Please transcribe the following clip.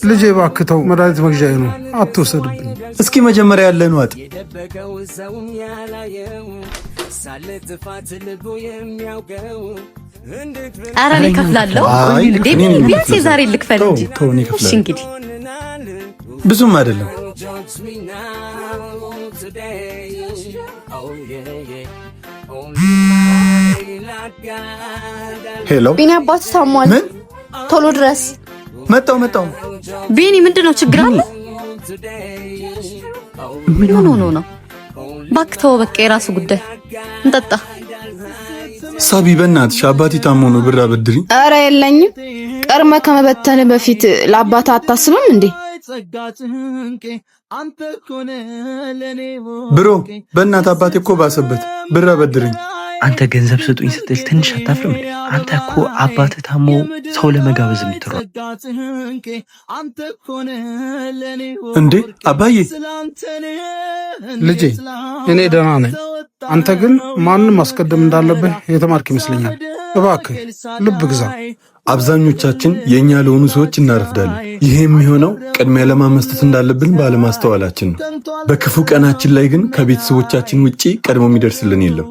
ልጄ እባክህ ተው፣ መድኃኒት መግዣዬ ነው፣ አትውሰድብኝ። እስኪ መጀመሪያ ያለን ዋጥ። ኧረ እኔ እከፍላለሁ አይ እንዴ፣ እኔ ነኝ ቢያንስ የምከፍለው። የዛሬ ልክፈል ተው እንጂ። ተው፣ እኔ እሺ እከፍላለሁ። እንግዲህ ብዙም አይደለም። Hello፣ ቢኒ አባቱ ታሟል። ምን? ቶሎ ድረስ። መጣው መጣው። ቢኒ ምንድን ነው ችግር አለ? ምን ሆኖ ነው? እባክህ ተወው በቃ የራሱ ጉዳይ። እንጠጣ። ሳቢ በእናትሽ አባቴ ታሞ ነው፣ ብር አበድሪኝ። ኧረ የለኝም። ቀድመህ ከመበተን በፊት ለአባትህ አታስብም እንዴ? Bro በእናት አባቴ እኮ ባሰበት፣ ብር አበድሪኝ። አንተ ገንዘብ ስጡኝ ስትል ትንሽ አታፍርም እንዴ? አንተ እኮ አባትህ ታሞ ሰው ለመጋበዝ የምትሯ እንዴ አባዬ፣ ልጄ እኔ ደህና ነኝ። አንተ ግን ማንም ማስቀደም እንዳለብህ የተማርክ ይመስለኛል። እባክህ ልብ ግዛ። አብዛኞቻችን የእኛ ለሆኑ ሰዎች እናረፍዳለን። ይሄ የሚሆነው ቅድሚያ ለማመስጠት እንዳለብን ባለማስተዋላችን ነው። በክፉ ቀናችን ላይ ግን ከቤተሰቦቻችን ውጪ ቀድሞ የሚደርስልን የለም።